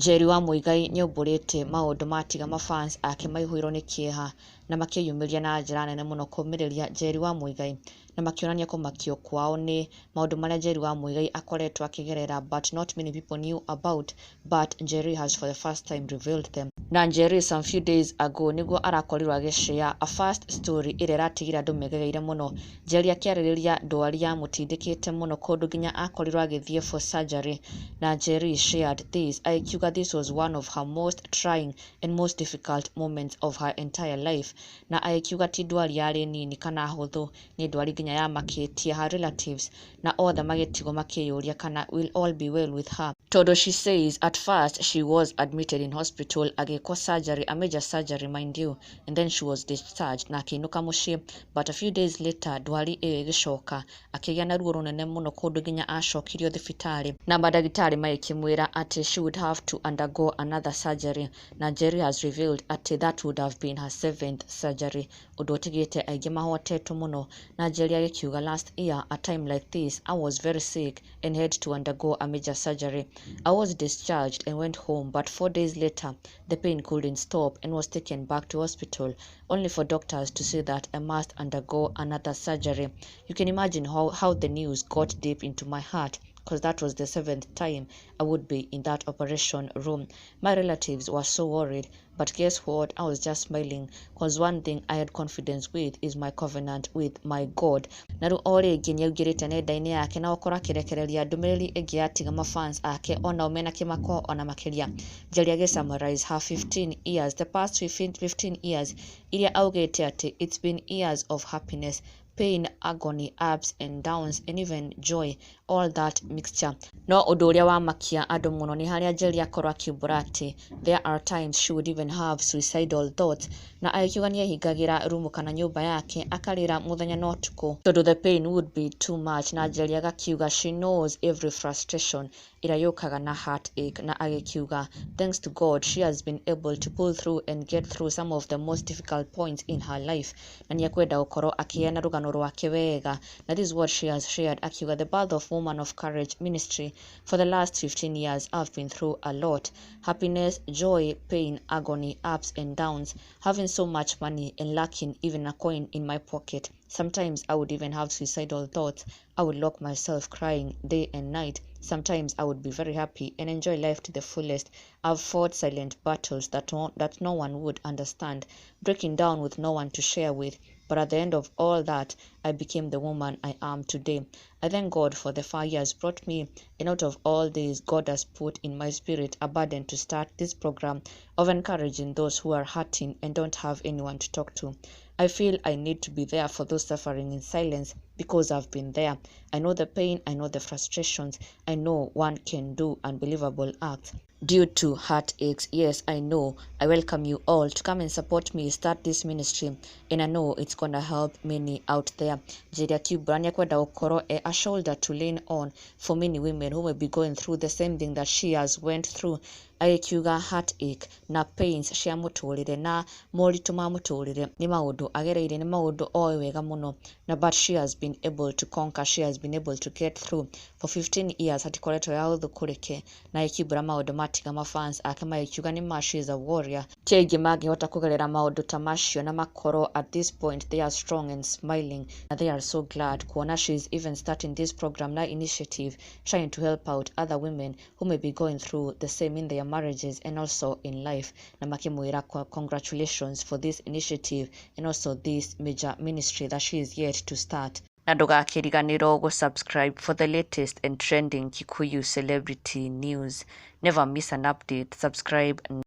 Njeri wa Muigai nĩaumbũrĩte maũndũ matiga mafans ake maihũirwo nĩ kĩeha na makĩyumĩria na njĩra nene mũno kũmĩrĩria Njeri wa Muigai na makĩonania kũmakio kwao nĩ maũndũ marĩa Njeri wa Muigai akoretwo akĩgerera, but not many people knew about, but Njeri has for the first time revealed them. Na Njeri some few days ago nĩguo arakorirwo agĩshare a first story ĩrĩa ĩratigire andũ megegeire mũno. Njeri akĩarĩrĩria ndwari yamũtindĩkĩte mũno kũndũ nginya akorirwo agĩthiĩ for surgery, na Njeri shared this agĩkiuga this was one of her most trying and most difficult moments of her entire life, na agĩkiuga ti ndwari yarĩ nini kana hũthũ, nĩ ndwari nginya yamakĩtie her relatives na othe magĩtigwo makĩyũria kana will all be well with her, tondũ she says at first she was admitted in hospital agĩkwo surgery, a major surgery, mind you, and then she was discharged na akĩinũka mũciĩ, but a few days later ndwari ĩyo ĩgĩcoka, akĩgĩa na ruo rũnene mũno kũndũ nginya acokirio thibitarĩ na mandagĩtarĩ magĩkĩmwĩra atĩ she would have to undergo another surgery. Na Njeri has revealed atĩ that would have been her seventh surgery, ũndũ ũtigĩte aingĩ mahotetwo mũno. Na Njeri agĩkiuga, "Last year a time like this I was very sick and had to undergo a major surgery. I was discharged and went home, but 4 days later the pain couldn't stop and was taken back to hospital, only for doctors to say that I must undergo another surgery. You can imagine how the news got deep into my heart, because that was the seventh time I would be in that operation room. My relatives were so worried, but guess what? I was just smiling, because one thing I had confidence with is my covenant with my God." Na rĩu o rĩngĩ nĩaingĩrĩte nenda-inĩ yake na gũkorwo akĩrekereria ndũmĩrĩri ĩngĩ yatiga mafans ake onao mena kĩmako ona makĩria. Njeri agĩ summarize her 15 years, the past 15 years iria augĩte atĩ it's been years of happiness, pain, agony, ups and downs and even joy, all that mixture. No ũndũ ũrĩa wamakia andũ mũno nĩ harĩa Njeri akorwo akiumbũra atĩ there are times she would even have suicidal thoughts, na agĩkiuga nĩehingagĩra rumu kana nyũmba yake akarĩra mũthenya na ũtukũ tondũ the pain would be too much. Na Njeri agakiuga she knows every frustration ĩrĩa yũkaga na heartache, na agĩkiuga thanks to God she has been able to pull through and get through some of the most difficult points in her life, na nĩekwenda gũkorwo akĩheana rũgano rwake wega. Na this is what she has shared, akiuga, "The birth of Woman of Courage Ministry, for the last 15 years I've been through a lot: happiness, joy, pain, agony, ups and downs, having so much money and lacking even a coin in my pocket. Sometimes I would even have suicidal thoughts. I would lock myself crying day and night. Sometimes I would be very happy and enjoy life to the fullest. I've fought silent battles that no one would understand, breaking down with no one to share with. But at the end of all that, I became the woman I am today. I thank God for the far He has brought me, and out of all this, God has put in my spirit a burden to start this program of encouraging those who are hurting and don't have anyone to talk to. I feel I need to be there for those suffering in silence because I've been there. I know the pain, I know the frustrations, I know one can do unbelievable acts due to heartaches. Yes, I know. I welcome you all to come and support me start this ministry, and I know it's gonna help many out there." Njeri akiumbũra nĩekwenda gũkorwo e a shoulder to lean on for many women who may be going through the same thing that she has went through, agĩkiuga heartache na pains cia mũtũrĩre na moritũ ma mũtũrĩre nĩ maũndũ agereire, nĩ maũndũ oĩ wega mũno, na but she has been able to conquer, she has been able to get through. For 15 years hatikoretwo ya ũthũ kũrĩke, na ĩkiumbũra maũndũ matiga mafans ake magĩkiuga nĩ ma she is a warrior. Ti aingĩ mangĩhota kũgerera maũndũ ta macio na makorwo at this point they are strong and smiling, na they are so glad kuona she is even starting this program na initiative, trying to help out other women who may be going through the same in their marriages and also in life, na makĩmwĩra congratulations for this initiative and also this major ministry that she is yet to start. Na ndũgakĩriganĩrwo gũ-subscribe for the latest and trending Kikuyu celebrity news. Never miss an update. Subscribe.